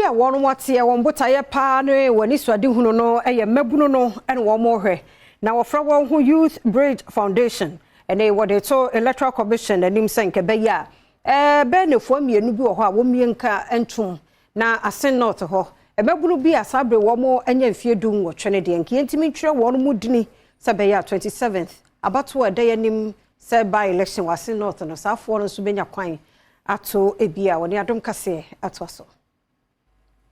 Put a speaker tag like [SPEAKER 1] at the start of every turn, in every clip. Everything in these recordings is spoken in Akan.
[SPEAKER 1] bi a wɔn ateɛ wɔn botaeɛ paa ne wɔn anisoadehunu no yɛ mmabunu no na wɔn rehwɛ na wɔfrɛ wɔn ho Youth Bridge Foundation. Ɛnɛ wɔde to Electoral Commission anim sɛ nka ɛbɛyɛ a ɛbɛyɛ nnafua mmienu bi wɔ hɔ a wɔmmie nka ntom na Assin North hɔ mmabunu bi a saa bere wɔn anya mfeɛ 18 no deɛ, nka yɛntumi ntwerɛ wɔn mu dini sɛ ɛbɛyɛ a 27th abatoɔ a ɛda yɛn anim sɛ by election wɔ Assin North no, saa afoɔ no nso bɛnya kwan ato ebi a wɔne Adom Kaseɛ atoa so.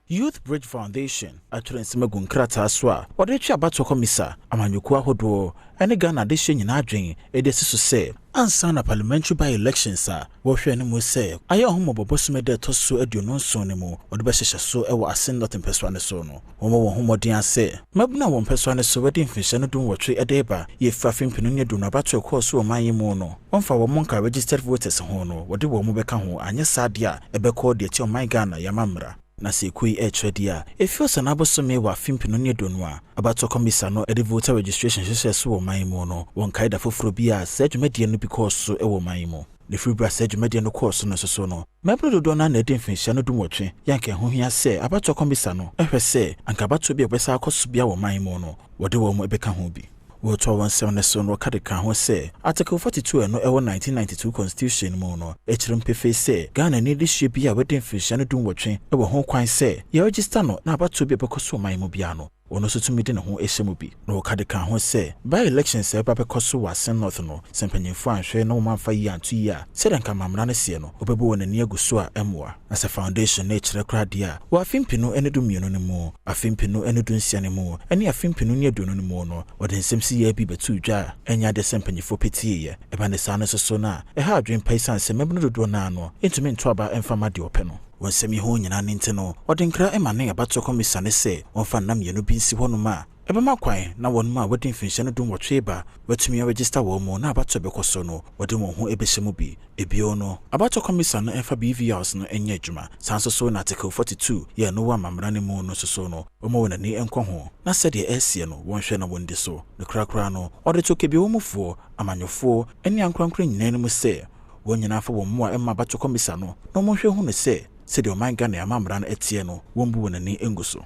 [SPEAKER 2] Youth Bridge Foundation atwerɛ nsɛm agu nkrataa so a wɔde twe abatoɔ kɔmisa, amanyɔkuo ahodoɔ ne Ghana adehyeɛ nyinaa adwen de asi so sɛ ansa na parliamentary by-elections a wɔhwɛ no mu sɛ ayɛ ɔhomɔbɔ bosome da ɛtɔ so 27 no mu wɔde bɛhyehyɛ so wɔ Assin North mpɛsoa no so no, wɔmmɔ wɔn ho mmɔden asɛ mmabunu a wɔn mpɛsoa no so wɔde mfinhyia no 18 de ba yɛfiri afe 2020 abatoɔ ɛkɔɔ so wɔ man yi mu no, wɔmfa wɔn nka registered voters ho no, wɔde wɔn mu bɛka ho, anyɛ saa deɛ a ɛbɛkɔ deɛ ɛte ɔman Ghana yɛama mmara. Na sɛ ekuo yi ɛrekyerɛ deɛ a ɛfi ɔsane abosome wɔ afe 2020 a abatoɔ kɔmisa no de voter registration hyehyɛ so wɔ ɔman yi mu no, wɔnkae da foforɔ bi a saa dwumadie no bi kɔɔ so wɔ ɔman yi mu. Ne firi bere a saa dwumadie no kɔɔ so no nso so no, mmabunu dodoɔ no na ɛdi mfinhyia no 18 yɛ anka ɛho hia sɛ abatoɔ kɔmisa no ɛhwɛ sɛ anka abatoɔ bi a wɔbɛsa akɔ so bia wɔ ɔman yi mu no, wɔde wɔn mu bɛka ho bi. Wɔtoa wɔn nsɛm no so no, wɔka de ka ho sɛ Article 42 ɛno ɛwɔ 1992 Constitution mu no ɛkyerɛ mpefee sɛ Ghana ni de bi a wɔde mfinhyia no 18 ɛwɔ ho kwan sɛ yɛregister no na abatoɔ bi a ɛbɛkɔ so ɔman mu biara no, ɔno nso tumi de ne ho ahyɛ mu bi. Na wɔka de ka ho sɛ by election sɛ ɛba bɛkɔ so wɔ Assin North no, sɛ mpanyimfoɔ anhwɛ na wɔn amfa yie anto yie a, sɛdeɛ nka amamra no seɛ no, wɔbɛbɔ wɔn ani agu so a ɛmmoa. Na sɛ foundation no ɛkyerɛ koraa deɛ a, wɔ afe 2012 no mu, afe 2016 no mu ɛne afe 2020 no mu no, wɔde nsɛm si yɛ bi bɛtu dwa a ɛnyɛ adeɛ sɛ mpanyimfoɔ petieeɛ. Ɛba ne saa no nso so no a, ɛha adwene pa esiane sɛ mmabunu dodoɔ no ano ntumi nto aba ɛmfa ma deɛ ɔpɛ no. Wɔn nsɛm yi ho nyinaa ne nti no, wɔde nkra ma ne abatoɔ kɔmisa ne sɛ wɔmfa nna mmienu bi nsi hɔnom a ɛbɛma kwan na wɔn a wɔde mfinhyia no 18 ba wɔatumi aregister wɔn mu na abatoɔ bɛkɔ so no, wɔde wɔn ho bɛhyɛ mu bi. Ebio no, abatoɔ kɔmisa no ɛmfa BVRs no nyɛ adwuma. Saa nso so na Article 42 yɛ no wɔ amamra no mu no nso so no, wɔma wɔn ani nkɔ ho na sɛdeɛ ɛreseɛ no, wɔnhwɛ na wɔndi so. Ne korakora no, ɔde to kebiawa mufoɔ, amanyɔfoɔ ne ankorankora nyinaa no mu sɛ wɔn nyinaa fa wɔn mmoa ɛma abatoɔ kɔmisa no na wɔnhwɛ hu no sɛ sɛdeɛ ɔman Ghana amamra no ɛteɛ no, wɔmbu wɔn ani ngu so.